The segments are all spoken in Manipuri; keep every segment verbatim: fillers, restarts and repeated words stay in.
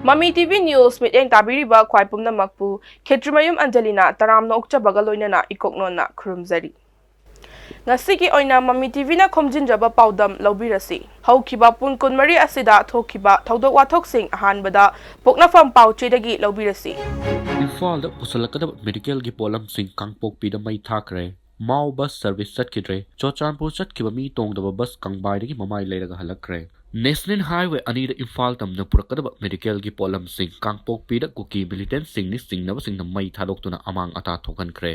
ꯃꯃꯤ ꯇꯤꯚꯤ ꯅ꯭ꯌꯨꯁ ꯃꯤꯠꯌꯦꯡ ꯇꯥꯕꯤꯔꯤꯕ ꯈ꯭ꯋꯥꯏ ꯄꯨꯝꯅꯃꯛꯄꯨ ꯈꯦꯇ꯭ꯔꯤꯃꯌꯨꯝ ꯑꯟꯖꯂꯤꯅ ꯇꯔꯥꯝꯅ ꯑꯣꯛꯆꯕꯒ ꯂꯣꯏꯅꯅ ꯏꯀꯣꯛꯅꯣꯟꯅ ꯈꯨꯔꯨꯝꯖꯔꯤ꯫ ꯉꯁꯤꯒꯤ ꯑꯣꯏꯅ ꯃꯃꯤ ꯇꯤꯚꯤꯅ ꯈꯣꯝꯖꯤꯟꯖꯕ ꯄꯥꯎꯗꯝ ꯂꯧꯕꯤꯔꯁꯤ꯫ ꯍꯧꯈꯤꯕ ꯄꯨꯡ ꯀꯨꯟꯃꯔꯤ ꯑꯁꯤꯗ ꯊꯣꯛꯈꯤꯕ ꯊꯧꯗꯣꯛ ꯋꯥꯊꯣꯛꯁꯤꯡ ꯑꯍꯥꯟꯕꯗ ꯄꯣꯛꯅꯐꯝ ꯄꯥꯎ ꯆꯦꯗꯒꯤ ꯂꯧꯕꯤꯔꯁꯤ꯫ ꯏꯝꯐꯥꯜꯗ ꯄꯨꯁꯜꯂꯛꯀꯗꯕ ꯃꯦꯗꯤꯀꯦꯜꯒꯤ ꯄꯣꯠꯂꯝꯁꯤꯡ ꯀꯥꯡꯄꯣꯛꯄꯤꯗ ꯃꯩ ꯊꯥꯈ꯭ꯔꯦ꯫ ꯃꯥꯎ ꯕꯁ ꯁꯔꯚꯤꯁ ꯆꯠꯈꯤꯗ꯭ꯔꯦ꯫ ꯆꯨꯔꯆꯥꯟꯄꯨꯔ ꯆꯠꯈꯤꯕ ꯃꯤ ꯇꯣꯡꯗꯕ ꯕꯁ ꯀꯪꯕꯥꯏꯗꯒꯤ ꯃꯃꯥꯏ ꯂꯩꯔꯒ ꯍꯜꯂꯛꯈ꯭ꯔꯦ꯫ ꯅꯦꯁꯅꯦꯜ ꯍꯥꯏꯋꯦ ꯑꯅꯤꯗ ꯏꯝꯐꯥꯜ ꯇꯝꯅ ꯄꯨꯔꯛꯀꯗꯕ ꯃꯦꯗꯤꯀꯦꯜꯒꯤ ꯄꯣꯠꯂꯝꯁꯤꯡ ꯀꯥꯡꯄꯣꯛꯄꯤꯗ ꯀꯨꯀꯤ ꯃꯤꯂꯤꯇꯦꯟꯠꯁꯤꯡꯅꯤ ꯆꯤꯡꯅꯕꯁꯤꯡꯅ ꯃꯩ ꯊꯥꯗꯣꯛꯇꯨꯅ ꯑꯃꯥꯡ ꯑꯇꯥ ꯊꯣꯛꯍꯟꯈ꯭ꯔꯦ꯫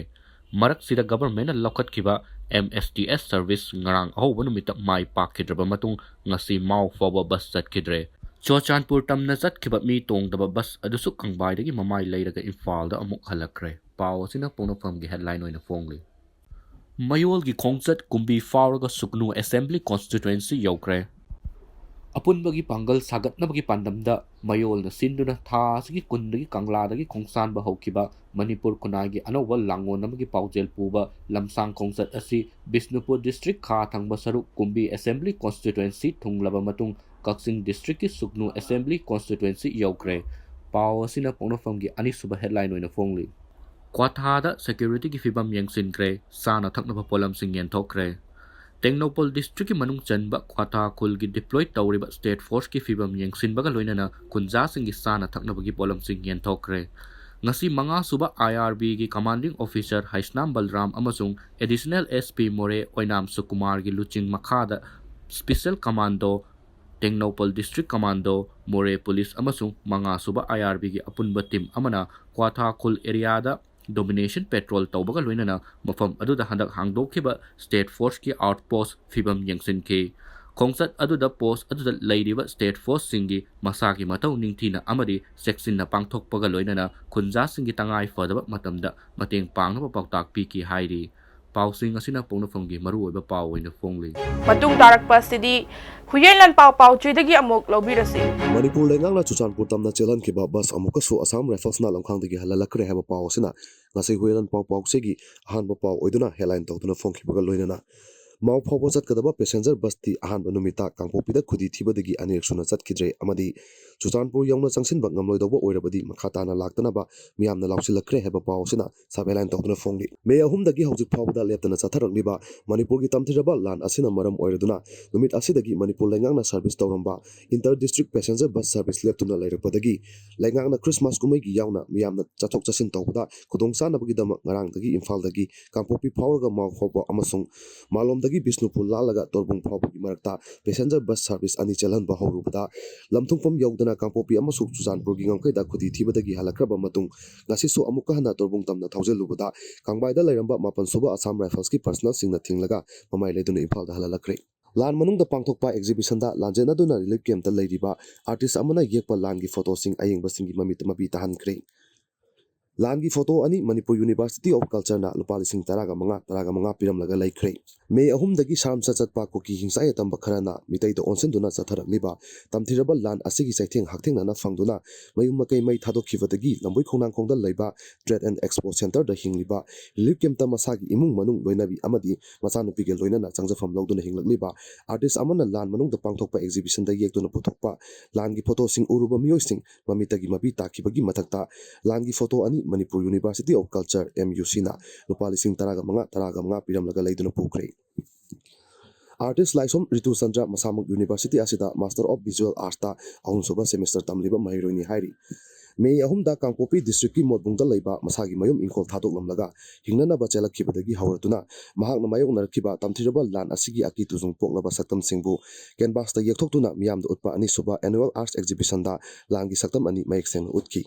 ꯃꯔꯛꯁꯤꯗ ꯒꯚꯔꯟꯃꯦꯟꯠꯅ ꯂꯧꯈꯠꯈꯤꯕ ꯑꯦꯝ ꯑꯦꯁ ꯇꯤ ꯑꯦꯁ ꯁꯔꯚꯤꯁ ꯉꯔꯥꯡ ꯑꯍꯧꯕ ꯅꯨꯃꯤꯠꯇ ꯃꯥꯏ ꯄꯥꯛꯈꯤꯗ꯭ꯔꯕ ꯃꯇꯨꯡ ꯉꯁꯤ ꯃꯥꯎ ꯐꯥꯎꯕ ꯕꯁ ꯆꯠꯈꯤꯗ꯭ꯔꯦ꯫ ꯆꯨꯔꯆꯥꯟꯄꯨꯔ ꯇꯝꯅ ꯆꯠꯈꯤꯕ ꯃꯤ ꯇꯣꯡꯗꯕ ꯕꯁ ꯑꯗꯨꯁꯨ ꯀꯪꯕꯥꯏꯗꯒꯤ ꯃꯃꯥꯏ ꯂꯩꯔꯒ ꯏꯝꯐꯥꯜꯗ ꯑꯃꯨꯛ ꯍꯜꯂꯛꯈ꯭ꯔꯦ꯫ ꯄꯥꯎ ꯑꯁꯤꯅ ꯄꯣꯛꯅꯐꯝꯒꯤ ꯍꯦꯗꯂꯥꯏꯟ ꯑꯣꯏꯅ ꯐꯣꯡꯂꯤ꯫ ꯃꯌꯣꯜꯒꯤ ꯈꯣꯡꯆꯠ ꯀꯨꯝꯕꯤ ꯐꯥꯎꯔꯒ ꯁꯨꯒꯅꯨ ꯑꯦꯁꯦꯝꯕ꯭ꯂꯤ ꯀꯣꯟꯁꯇꯤꯇ꯭ꯋꯦꯟꯁꯤ ꯌꯧꯈ꯭ꯔꯦ꯫ ꯑꯄꯨꯟꯕꯒꯤ ꯄꯥꯡꯒꯜ ꯁꯥꯒꯠꯅꯕꯒꯤ ꯄꯥꯟꯗꯝꯗ ꯃꯌꯣꯜꯅ ꯁꯤꯟꯗꯨꯅ ꯊꯥ ꯑꯁꯤꯒꯤ ꯀꯨꯟꯗꯒꯤ ꯀꯪꯂꯥꯗꯒꯤ ꯈꯣꯡꯁꯥꯟꯕ ꯍꯧꯈꯤꯕ ꯃꯅꯤꯄꯨꯔ ꯈꯨꯟꯅꯥꯏꯒꯤ ꯑꯅꯧꯕ ꯂꯥꯡꯑꯣꯟ ꯑꯃꯒꯤ ꯄꯥꯎꯖꯦꯜ ꯄꯨꯕ ꯂꯝꯁꯥꯡ ꯈꯣꯡꯆꯠ ꯑꯁꯤ ꯕꯤꯁꯅꯨꯄꯨꯔ ꯗꯤꯁꯇ꯭ꯔꯤꯛ ꯈꯥ ꯊꯪꯕ ꯁꯔꯨꯛ ꯀꯨꯝꯕꯤ ꯑꯦꯁꯦꯝꯕ꯭ꯂꯤ ꯀꯣꯟꯁꯇꯤꯇ꯭ꯋꯦꯟꯁꯤ ꯊꯨꯡꯂꯕ ꯃꯇꯨꯡ ꯀꯛꯆꯤꯡ ꯗꯤꯁꯇ꯭ꯔꯤꯛꯀꯤ ꯁꯨꯒꯅꯨ ꯑꯦꯁꯦꯝꯕ꯭ꯂꯤ ꯀꯣꯟꯁꯇꯤꯇ꯭ꯋꯦꯟꯁꯤ ꯌꯧꯈ꯭ꯔꯦ꯫ ꯄꯥꯎ ꯑꯁꯤꯅ ꯄꯣꯛꯅꯐꯝꯒꯤ ꯑꯅꯤꯁꯨꯕ ꯍꯦꯗꯂꯥꯏꯟ ꯑꯣꯏꯅ ꯐꯣꯡꯂꯤ꯫ ꯀ꯭ꯋꯥꯊꯥꯗ ꯁꯦꯀ꯭ꯌꯨꯔꯤꯇꯤꯒꯤ ꯐꯤꯕꯝ ꯌꯦꯡꯁꯤꯟꯈ꯭ꯔꯦ, ꯆꯥꯅ ꯊꯛꯅꯕ ꯄꯣꯠꯂꯝꯁꯤꯡ ꯌꯦꯟꯊꯣꯛꯈ꯭ꯔꯦ꯫ ꯇꯦꯡꯅꯧꯄꯜ ꯗꯤꯁꯇ꯭ꯔꯤꯛꯀꯤ ꯃꯅꯨꯡ ꯆꯟꯕ ꯀ꯭ꯋꯥꯊꯥ ꯈꯨꯜꯒꯤ ꯗꯤꯄ꯭ꯂꯣꯏ ꯇꯧꯔꯤꯕ ꯁ꯭ꯇꯦꯠ ꯐꯣꯔꯁꯀꯤ ꯐꯤꯕꯝ ꯌꯦꯡꯁꯤꯟꯕꯒ ꯂꯣꯏꯅꯅ ꯈꯨꯟꯖꯥꯁꯤꯡꯒꯤ ꯆꯥꯅ ꯊꯛꯅꯕꯒꯤ ꯄꯣꯠꯂꯝꯁꯤꯡ ꯌꯦꯟꯊꯣꯛꯈ꯭ꯔꯦ꯫ ꯉꯁꯤ ꯃꯉꯥꯁꯨꯕ ꯑꯥꯏ ꯑꯥꯔ ꯕꯤꯒꯤ ꯀꯃꯥꯟꯗꯤꯡ ꯑꯣꯐꯤꯁꯔ ꯍꯩꯁꯅꯥꯝ ꯕꯜꯔꯥꯝ ꯑꯃꯁꯨꯡ ꯑꯦꯗꯤꯁꯅꯦꯜ ꯑꯦꯁ ꯄꯤ ꯃꯣꯔꯦ ꯑꯣꯏꯅꯥꯝ ꯁꯨꯀꯨꯃꯥꯔꯒꯤ ꯂꯨꯆꯤꯡ ꯃꯈꯥꯗ special commando, Tengnoupal district commando, ꯃꯣꯔꯦ ꯄꯨꯂꯤꯁ ꯑꯃꯁꯨꯡ ꯃꯉꯥꯁꯨꯕ ꯑꯥꯏ ꯑꯥꯔ ꯕꯤꯒꯤ ꯑꯄꯨꯟꯕ ꯇꯤꯝ ꯑꯃꯅ ꯀ꯭ꯋꯥꯊꯥ ꯈꯨꯜ ꯑꯦꯔꯤꯌꯥꯗ ꯗꯣꯃꯤꯅꯦꯁꯟ ꯄꯦꯇ꯭ꯔꯣꯜ ꯇꯧꯕꯒ ꯂꯣꯏꯅꯅ ꯃꯐꯝ ꯑꯗꯨꯗ ꯍꯟꯗꯛ ꯍꯥꯡꯗꯣꯛꯈꯤꯕ ꯁ꯭ꯇꯦꯠ ꯐꯣꯔꯁꯀꯤ ꯑꯥꯎꯠꯄꯣꯁ ꯐꯤꯕꯝ ꯌꯦꯡꯁꯤꯟꯈꯤ꯫ ꯈꯣꯡꯆꯠ ꯑꯗꯨꯗ ꯄꯣꯁ ꯑꯗꯨꯗ ꯂꯩꯔꯤꯕ ꯁ꯭ꯇꯦꯠ ꯐꯣꯔꯁꯁꯤꯡꯒꯤ ꯃꯁꯥꯒꯤ ꯃꯊꯧ ꯅꯤꯡꯊꯤꯅ ꯑꯃꯗꯤ ꯆꯦꯛꯁꯤꯟꯅ ꯄꯥꯡꯊꯣꯛꯄꯒ ꯂꯣꯏꯅꯅ ꯈꯨꯟꯖꯥꯁꯤꯡꯒꯤ ꯇꯉꯥꯏ ꯐꯗꯕ ꯃꯇꯝꯗ ꯃꯇꯦꯡ ꯄꯥꯡꯅꯕ ꯄꯥꯎꯇꯥꯛ ꯄꯤꯈꯤ ꯍꯥꯏꯔꯤ꯫ ꯄꯥꯎꯁꯤꯡ ꯑꯁꯤꯅ ꯄꯣꯛꯅꯐꯝꯒꯤ ꯃꯔꯨꯑꯣꯏꯕ ꯄꯥꯎ ꯑꯣꯏꯅ ꯐꯣꯡꯂꯤ꯫ ꯃꯇꯨꯡ ꯇꯥꯔꯛꯄ ꯑꯁꯤꯗꯤ ꯍꯨꯏꯌꯦꯟ ꯂꯥꯟꯄꯥꯎ ꯄꯥꯎꯆꯦꯗꯒꯤ ꯑꯃꯨꯛ ꯂꯧꯕꯤꯔꯁꯤ꯫ ꯃꯅꯤꯄꯨꯔ ꯂꯩꯉꯥꯛꯅ ꯆꯨꯔꯆꯥꯟꯄꯨꯔ ꯇꯝꯅ ꯆꯦꯜꯍꯟꯈꯤꯕ ꯕꯁ ꯑꯃꯨꯛꯀꯁꯨ ꯑꯁꯥꯝ ꯔꯥꯏꯐꯜꯁꯅ ꯂꯝꯈꯥꯡꯗꯒꯤ ꯍꯜꯍꯜꯂꯛꯈ꯭ꯔꯦ ꯍꯥꯏꯕ ꯄꯥꯎ ꯑꯁꯤꯅ ꯉꯁꯤ ꯍꯨꯏꯌꯦꯟ ꯂꯥꯟꯄꯥꯎ ꯄꯥꯎꯆꯦꯒꯤ ꯑꯍꯥꯟꯕ ꯄꯥꯎ ꯑꯣꯏꯗꯨꯅ ꯍꯦꯗꯂꯥꯏꯟ ꯇꯧꯗꯨꯅ ꯐꯣꯡꯈꯤꯕꯒ ꯂꯣꯏꯅꯅ ꯃꯥꯎ ꯐꯥꯎꯕ ꯆꯠꯀꯗꯕ ꯄꯦꯁꯦꯟꯖꯔ ꯕꯁꯇꯤ ꯑꯍꯥꯟꯕ ꯅꯨꯃꯤꯠꯇ ꯀꯥꯡꯄꯣꯛꯄꯤꯗ ꯈꯨꯗꯤ ꯊꯤꯕꯗꯒꯤ ꯑꯅꯤꯔꯛ ꯁꯨꯅ ꯆꯠꯈꯤꯗ꯭ꯔꯦ ꯑꯃꯗꯤ ꯆꯨꯔꯆꯥꯟꯄꯨꯔ ꯌꯧꯅ ꯆꯪꯁꯤꯟꯕ ꯉꯝꯂꯣꯏꯗꯧꯕ ꯑꯣꯏꯔꯕꯗꯤ ꯃꯈꯥ ꯇꯥꯅ ꯂꯥꯛꯇꯅꯕ ꯃꯤꯌꯥꯝꯅ ꯂꯥꯎꯁꯤꯜꯂꯛꯈ꯭ꯔꯦ ꯍꯥꯏꯕ ꯄꯥꯎ ꯑꯁꯤꯅ ꯁꯕ ꯍꯦꯗꯂꯥꯏꯟ ꯇꯧꯗꯨꯅ ꯐꯣꯡꯂꯤ꯫ ꯃꯦ ꯑꯍꯨꯝꯗꯒꯤ ꯍꯧꯖꯤꯛ ꯐꯥꯎꯕꯗ ꯂꯦꯞꯇꯅ ꯆꯠꯊꯔꯛꯂꯤꯕ ꯃꯅꯤꯄꯨꯔꯒꯤ ꯇꯝꯊꯤꯔꯕ ꯂꯥꯟ ꯑꯁꯤꯅ ꯃꯔꯝ ꯑꯣꯏꯔꯗꯨꯅ ꯅꯨꯃꯤꯠ ꯑꯁꯤꯗꯒꯤ ꯃꯅꯤꯄꯨꯔ ꯂꯩꯉꯥꯛꯅ ꯁꯔꯚꯤꯁ ꯇꯧꯔꯝꯕ inter district passenger bus service ꯂꯦꯞꯇꯨꯅ ꯂꯩꯔꯛꯄꯗꯒꯤ ꯂꯩꯉꯥꯛꯅ ꯈ꯭ꯔꯤꯁꯃꯥꯁ ꯀꯨꯝꯍꯩꯒꯤ ꯌꯥꯎꯅ ꯃꯤꯌꯥꯝꯅ ꯆꯠꯊꯣꯛ ꯆꯠꯁꯤꯟ ꯇꯧꯕꯗ ꯈꯨꯗꯣꯡꯆꯥꯅꯕꯒꯤꯗꯃꯛ ꯉꯔꯥꯡꯗꯒꯤ ꯏꯝꯐꯥꯜꯗꯒꯤ ꯀꯥꯡꯄꯣꯛꯄꯤ ꯐꯥꯎꯔꯒ ꯃꯥꯎ ꯐꯥꯎꯕ ꯑꯃꯁꯨꯡ ꯃꯥꯂꯣꯝꯗꯒꯤ ꯕꯤꯁꯅꯨꯄꯨꯔ ꯂꯥꯜꯂꯒ ꯇꯣꯔꯕꯨꯡ ꯐꯥꯎꯕꯒꯤ ꯃꯔꯛꯇ ꯄꯦꯁꯦꯟꯖꯔ ꯕꯁ ꯁꯔꯚꯤꯁ ꯑꯅꯤ ꯆꯦꯜꯍꯟꯕ ꯍꯧꯔꯨꯕꯗ ꯂꯝꯊꯨꯡꯐꯝ ꯌꯧꯗꯅ ꯀꯥꯡꯄꯣꯛꯄꯤ ꯑꯃꯁꯨꯡ ꯆꯨꯔꯆꯥꯟꯄꯨꯔꯒꯤ ꯉꯝꯈꯩꯗ ꯈꯨꯗꯤ ꯊꯤꯕꯗꯒꯤ ꯍꯜꯂꯛꯈ꯭ꯔꯕ ꯃꯇꯨꯡ ꯉꯁꯤꯁꯨ ꯑꯃꯨꯛꯀ ꯍꯟꯅ ꯇꯣꯔꯕꯨꯡ ꯇꯝꯅ ꯊꯧꯖꯤꯜꯂꯨꯕꯗ ꯀꯥꯡꯕꯥꯏꯗ ꯂꯩꯔꯝꯕ ꯃꯥꯄꯟ ꯁꯨꯕ ꯑꯁꯥꯝ ꯔꯥꯏꯐꯜꯁꯀꯤ ꯄꯔꯁꯅꯦꯜꯁꯤꯡꯅ ꯊꯤꯡꯂꯒ ꯃꯃꯥꯏ ꯂꯩꯗꯨꯅ ꯏꯝꯐꯥꯜꯗ ꯍꯜꯍꯜꯂꯛꯈ꯭ꯔꯦ꯫ ꯂꯥꯟ ꯃꯅꯨꯡꯗ ꯄꯥꯡꯊꯣꯛꯄ ꯑꯦꯛꯖꯤꯕꯤꯁꯟꯗ ꯂꯥꯟꯖꯦꯟꯅꯗꯨꯅ ꯔꯤꯂꯤꯐ ꯀꯦꯝꯞꯇ ꯂꯩꯔꯤꯕ ꯑꯥꯔꯇꯤꯁ ꯑꯃꯅ ꯌꯦꯛꯄ ꯂꯥꯟꯒꯤ ꯐꯣꯇꯣꯁꯤꯡ ꯑꯌꯦꯡꯕꯁꯤꯡꯒꯤ ꯃꯃꯤꯠ ꯃꯄꯤ ꯇꯥꯍꯟꯈ꯭ꯔꯦ꯫ ꯂꯥꯟꯒꯤ ꯐꯣꯇꯣ ꯑꯅꯤ ꯃꯅꯤꯄꯨꯔ ꯌꯨꯅꯤꯚꯔꯁꯤꯇꯤ ꯑꯣꯐ ꯀꯜꯆꯔꯅ ꯂꯨꯄꯥ ꯂꯤꯁꯤꯡ ꯇꯔꯥꯒ ꯃꯉꯥ, ꯇꯔꯥꯒ ꯃꯉꯥ ꯄꯤꯔꯝꯂꯒ ꯂꯩꯈ꯭ꯔꯦ꯫ ꯃꯦ ꯑꯍꯨꯝꯗꯒꯤ ꯁꯥꯔꯝꯁ ꯆꯠꯄ ꯀꯨꯀꯤ ꯍꯤꯡꯁꯥ ꯌꯥꯏꯇꯝꯕ ꯈꯔꯅ ꯃꯤꯇꯩꯗ ꯑꯣꯟꯁꯤꯟꯗꯨꯅ ꯆꯠꯊꯔꯛꯂꯤꯕ ꯇꯝꯊꯤꯔꯕ ꯂꯥꯟ ꯑꯁꯤꯒꯤ ꯆꯩꯊꯦꯡ ꯍꯛꯊꯦꯡꯅꯅ ꯐꯪꯗꯨꯅ ꯃꯌꯨꯝ ꯃꯀꯩ ꯃꯩ ꯊꯥꯗꯣꯛꯈꯤꯕꯗꯒꯤ ꯂꯝꯕꯣꯏ ꯈꯣꯡꯅꯥꯡꯈꯣꯡꯗ ꯂꯩꯕ ꯇ꯭ꯔꯦꯗ ꯑꯦꯟ ꯑꯦꯛꯁꯄꯣ ꯁꯦꯟꯇꯔꯗ ꯍꯤꯡꯂꯤꯕ ꯔꯤꯂꯤꯐ ꯀꯦꯝꯞꯇ ꯃꯁꯥꯒꯤ ꯏꯃꯨꯡ ꯃꯅꯨꯡ ꯂꯣꯏꯅꯕꯤ ꯑꯃꯗꯤ ꯃꯆꯥꯅꯨꯄꯤꯒ ꯂꯣꯏꯅꯅ ꯆꯪꯖꯐꯝ ꯂꯧꯗꯨꯅ ꯍꯤꯡꯂꯛꯂꯤꯕ ꯑꯥꯔꯇꯤꯁ ꯑꯃꯅ ꯂꯥꯟ ꯃꯅꯨꯡꯗ ꯄꯥꯡꯊꯣꯛꯄ ꯑꯦꯛꯖꯤꯕꯤꯁꯟꯗ ꯌꯦꯛꯇꯨꯅ ꯄꯨꯊꯣꯛꯄ ꯂꯥꯟꯒꯤ ꯐꯣꯇꯣꯁꯤꯡ ꯎꯔꯨꯕ ꯃꯤꯑꯣꯏꯁꯤꯡ ꯃꯃꯤꯠꯇꯒꯤ ꯃꯄꯤ ꯇꯥꯈꯤꯕꯒꯤ ꯃꯊꯛꯇ ꯂꯥꯟꯒꯤ ꯐꯣꯇꯣ ꯑꯅꯤ Manipur university of culture, M U ꯁꯤꯅ ꯂꯨꯄꯥ ꯂꯤꯁꯤꯡ ꯇꯔꯥꯒ ꯃꯉꯥ, ꯇꯔꯥꯒ ꯃꯉꯥ ꯄꯤꯔꯝꯂꯒ ꯂꯩꯗꯨꯅ ꯄꯨꯈ꯭ꯔꯦ꯫ ꯑꯥꯔꯇꯤꯁ ꯂꯥꯏꯁꯣꯝ ꯔꯤꯇꯨ ꯆꯟꯗ꯭ꯔ ꯃꯁꯥꯃꯛ ꯌꯨꯅꯤꯚꯔꯁꯤꯇꯤ ꯑꯁꯤꯗ ꯃꯥꯁꯇꯔ ꯑꯣꯐ ꯚꯤꯖꯨꯑꯦꯜ ꯑꯥꯔꯠꯁꯇ ꯑꯍꯨꯝꯁꯨꯕ ꯁꯦꯃꯤꯁꯇꯔ ꯇꯝꯂꯤꯕ ꯃꯍꯩꯔꯣꯏꯅꯤ ꯍꯥꯏꯔꯤ꯫ ꯃꯦ ꯑꯍꯨꯝꯗ ꯀꯥꯡꯄꯣꯛꯄꯤ ꯗꯤꯁꯇ꯭ꯔꯤꯛꯀꯤ ꯃꯣꯠꯕꯨꯡꯗ ꯂꯩꯕ ꯃꯁꯥꯒꯤ ꯃꯌꯨꯝ ꯏꯪꯈꯣꯜ ꯊꯥꯗꯣꯛꯂꯝꯂꯒ ꯍꯤꯡꯅꯅꯕ ꯆꯦꯜꯂꯛꯈꯤꯕꯗꯒꯤ ꯍꯧꯔꯗꯨꯅ ꯃꯍꯥꯛꯅ ꯃꯥꯌꯣꯛꯅꯔꯛꯈꯤꯕ ꯇꯝꯊꯤꯔꯕ ꯂꯥꯟ ꯑꯁꯤꯒꯤ ꯑꯀꯤ ꯇꯨꯖꯨꯡ ꯄꯣꯛꯂꯕ ꯁꯛꯇꯝꯁꯤꯡꯕꯨ ꯀꯦꯟꯚꯥꯁꯇ ꯌꯦꯛꯊꯣꯛꯇꯨꯅ ꯃꯤꯌꯥꯝꯗ ꯎꯠꯄ ꯑꯅꯤꯁꯨꯕ ꯑꯦꯅꯨꯑꯦꯜ ꯑꯥꯔꯠꯁ ꯑꯦꯛꯖꯤꯕꯤꯁꯟꯗ ꯂꯥꯟꯒꯤ ꯁꯛꯇꯝ ꯑꯅꯤ ꯃꯌꯦꯛ ꯁꯦꯡꯅ ꯎꯠꯈꯤ꯫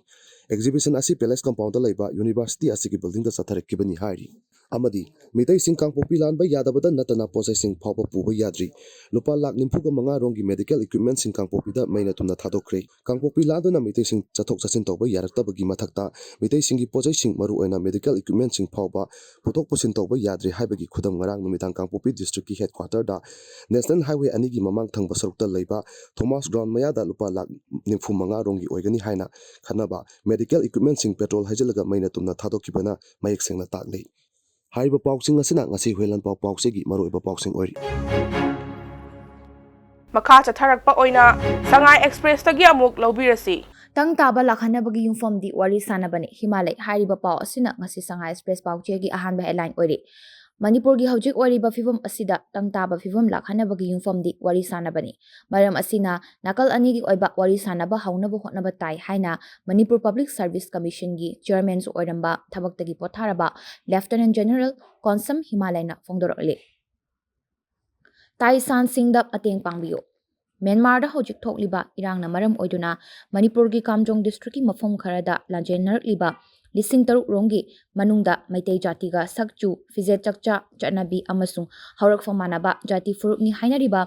ꯑꯦꯛꯖꯤꯕꯤꯁꯟ ꯑꯁꯤ ꯄꯦꯂꯦꯁ ꯀꯝꯄꯥꯎꯟꯗ ꯂꯩꯕ ꯌꯨꯅꯤꯚꯔꯁꯤꯇꯤ ꯑꯁꯤꯒꯤ ꯕꯤꯜꯗꯤꯡꯗ ꯆꯠꯊꯔꯛꯈꯤꯕꯅꯤ ꯍꯥꯏꯔꯤ꯫ ꯑꯃꯗꯤ ꯃꯤꯇꯩꯁꯤꯡ ꯀꯥꯡꯄꯣꯛꯄꯤ ꯂꯥꯟꯕ ꯌꯥꯗꯕꯗ ꯅꯠꯇꯅ ꯄꯣꯠꯆꯩꯁꯤꯡ ꯐꯥꯎꯕ ꯄꯨꯕ ꯌꯥꯗ꯭ꯔꯤ꯫ ꯂꯨꯄꯥ ꯂꯥꯈ ꯅꯤꯐꯨꯒ ꯃꯉꯥ ꯔꯣꯝꯒꯤ ꯃꯦꯗꯤꯀꯦꯜ ꯏꯀ꯭ꯋꯤꯞꯃꯦꯟꯁꯤꯡ ꯀꯥꯡꯄꯣꯛꯄꯤꯗ ꯃꯩꯅ ꯇꯨꯝꯅ ꯊꯥꯗꯣꯛꯈ꯭ꯔꯦ꯫ ꯀꯥꯡꯄꯣꯛꯄꯤ ꯂꯥꯟꯗꯨꯅ ꯃꯤꯇꯩꯁꯤꯡ ꯆꯠꯊꯣꯛ ꯆꯠꯁꯤꯟ ꯇꯧꯕ ꯌꯥꯔꯛꯇꯕꯒꯤ ꯃꯊꯛꯇ ꯃꯤꯇꯩꯁꯤꯡꯒꯤ ꯄꯣꯠꯆꯩꯁꯤꯡ, ꯃꯔꯨꯑꯣꯏꯅ ꯃꯦꯗꯤꯀꯦꯜ ꯏꯀ꯭ꯋꯤꯞꯃꯦꯟꯁꯤꯡ ꯐꯥꯎꯕ ꯄꯨꯊꯣꯛ ꯄꯨꯁꯤꯟ ꯇꯧꯕ ꯌꯥꯗ꯭ꯔꯤ ꯍꯥꯏꯕꯒꯤ ꯈꯨꯗꯝ ꯉꯔꯥꯡ ꯅꯨꯃꯤꯗꯥꯡ ꯀꯥꯡꯄꯣꯛꯄꯤ ꯗꯤꯁꯇ꯭ꯔꯤꯛꯀꯤ ꯍꯦꯗꯀ꯭ꯋꯥꯇꯔꯗ ꯅꯦꯁꯅꯦꯜ ꯍꯥꯏꯋꯦ ꯑꯅꯤꯒꯤ ꯃꯃꯥꯡ ꯊꯪꯕ ꯁꯔꯨꯛꯇ ꯂꯩꯕ ꯊꯣꯃꯥꯁ ꯒ꯭ꯔꯥꯎꯟ ꯃꯌꯥꯗ ꯂꯨꯄꯥ ꯂꯥꯈ ꯅꯤꯐꯨ ꯃꯉꯥ ꯔꯣꯝꯒꯤ ꯑꯣꯏꯒꯅꯤ ꯍꯥꯏꯅ ꯈꯟꯅꯕ ꯃꯦꯗꯤꯀꯦꯜ ꯏꯀ꯭ꯋꯤꯞꯃꯦꯟꯁꯤꯡ ꯄꯦꯇ꯭ꯔꯣꯜ ꯍꯩꯖꯤꯜꯂꯒ ꯃꯩꯅ ꯇꯨꯝꯅ ꯊꯥꯗꯣꯛꯈꯤꯕꯅ ꯃꯌꯦꯛ ꯁꯦꯡꯅ ꯇꯥꯛꯂꯤ꯫ ꯍꯥꯏꯔꯤꯕ ꯄꯥꯎꯁꯤꯡ ꯑꯁꯤꯅ ꯉꯁꯤ ꯍꯨꯏꯂꯟꯄꯥꯎ ꯄꯥꯎꯆꯦꯒꯤ ꯃꯔꯨꯑꯣꯏꯕ ꯄꯥꯎꯁꯤꯡ ꯑꯣꯏꯔꯤ꯫ ꯃꯈꯥ ꯆꯠꯊꯔꯛꯄ ꯑꯣꯏꯅ ꯁꯉꯥꯏ ꯑꯦꯛꯁꯄ꯭ꯔꯦꯁꯇꯒꯤ ꯑꯃꯨꯛ ꯂꯧꯕꯤꯔꯁꯤ꯫ ꯇꯪ ꯇꯥꯕ ꯂꯥꯛꯍꯟꯅꯕꯒꯤ ꯌꯨꯝꯐꯝꯗꯤ ꯋꯥꯔꯤ ꯁꯥꯅꯕꯅꯤ꯫ ꯍꯤꯃꯥꯂꯩ ꯍꯥꯏꯔꯤꯕ ꯄꯥꯎ ꯑꯁꯤꯅ ꯉꯁꯤ ꯁꯉꯥꯏ ꯑꯦꯛꯁꯄ꯭ꯔꯦꯁ ꯄꯥꯎꯆꯦꯒꯤ ꯑꯍꯥꯟꯕ ꯍꯦꯗꯂꯥꯏꯟ ꯑꯣꯏꯔꯤ꯫ ꯃꯅꯤꯄꯨꯔꯒꯤ ꯍꯧꯖꯤꯛ ꯑꯣꯏꯔꯤꯕ ꯐꯤꯕꯝ ꯑꯁꯤꯗ ꯇꯪ ꯇꯥꯕ ꯐꯤꯕꯝ ꯂꯥꯛꯍꯟꯅꯕꯒꯤ ꯌꯨꯝꯐꯝꯗꯤ ꯋꯥꯔꯤ ꯁꯥꯅꯕꯅꯤ꯫ ꯃꯔꯝ ꯑꯁꯤꯅ ꯅꯥꯀꯜ ꯑꯅꯤꯒꯤ ꯑꯣꯏꯕ ꯋꯥꯔꯤ ꯁꯥꯅꯕ ꯍꯧꯅꯕ ꯍꯣꯠꯅꯕ ꯇꯥꯏ ꯍꯥꯏꯅ ꯃꯅꯤꯄꯨꯔ ꯄꯕ꯭ꯂꯤꯛ ꯁꯔꯚꯤꯁ ꯀꯃꯤꯁꯟꯒꯤ ꯆꯤꯌꯔꯃꯦꯟꯁꯨ ꯑꯣꯏꯔꯝꯕ ꯊꯕꯛꯇꯒꯤ ꯄꯣꯊꯥꯔꯕ ꯂꯦꯐꯇꯦꯅꯦꯟ ꯖꯦꯅꯔꯦꯜ ꯀꯣꯟꯁꯝ ꯍꯤꯃꯥꯂꯩꯅ ꯐꯣꯡꯗꯣꯔꯛꯂꯤ꯫ ꯇꯥꯏꯁꯥꯟꯁꯤꯡꯗ ꯃꯇꯦꯡ ꯄꯥꯡꯕꯤꯌꯨ꯫ ꯃ꯭ꯌꯥꯟꯃꯥꯔꯗ ꯍꯧꯖꯤꯛ ꯊꯣꯛꯂꯤꯕ ꯏꯔꯥꯡꯅ ꯃꯔꯝ ꯑꯣꯏꯗꯨꯅ ꯃꯅꯤꯄꯨꯔꯒꯤ ꯀꯥꯝꯖꯣꯡ ꯗꯤꯁꯇ꯭ꯔꯤꯛꯀꯤ ꯃꯐꯝ ꯈꯔꯗ ꯂꯥꯟꯖꯦꯟꯅꯔꯛꯂꯤꯕ ꯂꯤꯁꯤꯡ ꯇꯔꯨꯛ ꯔꯣꯝꯒꯤ ꯃꯅꯨꯡꯗ ꯃꯩꯇꯩ ꯖꯥꯇꯤꯒ ꯁꯛꯆꯨ, ꯐꯤꯖꯦꯠ ꯆꯛꯆꯥ, ꯆꯠꯅꯕꯤ ꯑꯃꯁꯨꯡ ꯍꯧꯔꯛꯐꯝ ꯃꯥꯟꯅꯕ ꯖꯥꯇꯤ ꯐꯨꯔꯨꯞꯅꯤ ꯍꯥꯏꯅꯔꯤꯕ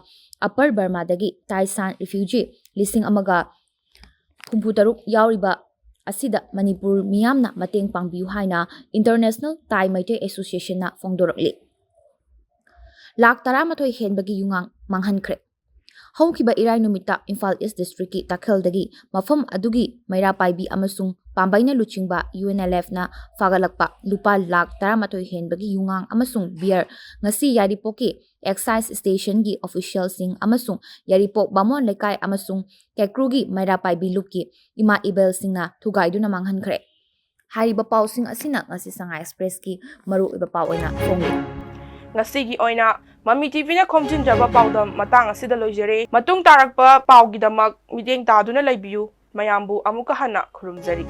ꯑꯞꯄꯔ ꯕꯔꯃꯥꯗꯒꯤ ꯇꯥꯏꯁꯥꯟ ꯔꯤꯐ꯭ꯌꯨꯖꯤ ꯂꯤꯁꯤꯡ ꯑꯃꯒ ꯍꯨꯝꯐꯨ ꯇꯔꯨꯛ ꯌꯥꯎꯔꯤꯕ ꯑꯁꯤꯗ ꯃꯅꯤꯄꯨꯔ ꯃꯤꯌꯥꯝꯅ ꯃꯇꯦꯡ ꯄꯥꯡꯕꯤꯌꯨ ꯍꯥꯏꯅ ꯏꯟꯇꯔꯅꯦꯁꯅꯦꯜ ꯇꯥꯏ ꯃꯩꯇꯩ ꯑꯦꯁꯣꯁꯤꯌꯦꯁꯟꯅ ꯐꯣꯡꯗꯣꯔꯛꯂꯤ꯫ ꯂꯥꯈ ꯇꯔꯥꯃꯥꯊꯣꯏ ꯍꯦꯟꯕꯒꯤ ꯌꯨꯉꯥꯡ ꯃꯥꯡꯍꯟꯈ꯭ꯔꯦ꯫ ꯍꯧꯈꯤꯕ ꯏꯔꯥꯏ ꯅꯨꯃꯤꯠꯇ ꯏꯝꯐꯥꯜ ꯏꯁ ꯗꯤꯁꯇ꯭ꯔꯤꯛꯀꯤ ꯇꯥꯈꯦꯜꯗꯒꯤ ꯃꯐꯝ ꯑꯗꯨꯒꯤ ꯃꯩꯔꯥ ꯄꯥꯏꯕꯤ ꯑꯃꯁꯨꯡ ꯄꯥꯝꯕꯩꯅ ꯂꯨꯆꯤꯡꯕ ꯌꯨ ꯑꯦꯟ ꯑꯦꯜ ꯑꯦꯐꯅ ꯐꯥꯒꯠꯂꯛꯄ ꯂꯨꯄꯥ ꯂꯥꯈ ꯇꯔꯥꯃꯥꯊꯣꯏ ꯍꯦꯟꯕꯒꯤ ꯌꯨꯉꯥꯡ ꯑꯃꯁꯨꯡ ꯕꯤꯌꯔ ꯉꯁꯤ ꯌꯥꯏꯔꯤꯄꯣꯛꯀꯤ ꯑꯦꯛꯁꯥꯏꯖ ꯁ꯭ꯇꯦꯁꯟꯒꯤ ꯑꯣꯐꯤꯁꯤꯌꯦꯜꯁꯤꯡ ꯑꯃꯁꯨꯡ ꯌꯥꯏꯔꯤꯄꯣꯛ ꯕꯥꯃꯣꯟ ꯂꯩꯀꯥꯏ ꯑꯃꯁꯨꯡ ꯀꯦꯀ꯭ꯔꯨꯒꯤ ꯃꯩꯔꯥ ꯄꯥꯏꯕꯤ ꯂꯨꯞꯀꯤ ꯏꯃꯥ ꯏꯕꯦꯜꯁꯤꯡꯅ ꯊꯨꯒꯥꯏꯗꯨꯅ ꯃꯥꯡꯍꯟꯈ꯭ꯔꯦ꯫ ꯍꯥꯏꯔꯤꯕ ꯄꯥꯎꯁꯤꯡ ꯑꯁꯤꯅ ꯉꯁꯤ ꯁꯉꯥꯏ ꯑꯦꯛꯁꯄ꯭ꯔꯦꯁꯀꯤ ꯃꯔꯨꯑꯣꯏꯕ ꯄꯥꯎ ꯑꯣꯏꯅ ꯐꯣꯡꯂꯤ꯫ ꯉꯁꯤꯒꯤ ꯑꯣꯏꯅ ꯃꯃꯤ ꯇꯤꯚꯤꯅ ꯈꯣꯝꯖꯤꯟꯖꯕ ꯄꯥꯎꯗꯝ ꯃꯇꯥꯡ ꯑꯁꯤꯗ ꯂꯣꯏꯖꯔꯦ꯫ ꯃꯇꯨꯡ ꯇꯥꯔꯛꯄ ꯄꯥꯎꯒꯤꯗꯃꯛ ꯃꯤꯠꯌꯦꯡ ꯇꯥꯗꯨꯅ ꯂꯩꯕꯤꯌꯨ꯫ ꯃꯌꯥꯝꯕꯨ ꯑꯃꯨꯛꯀ ꯍꯟꯅ ꯈꯨꯔꯨꯝꯖꯔꯤ꯫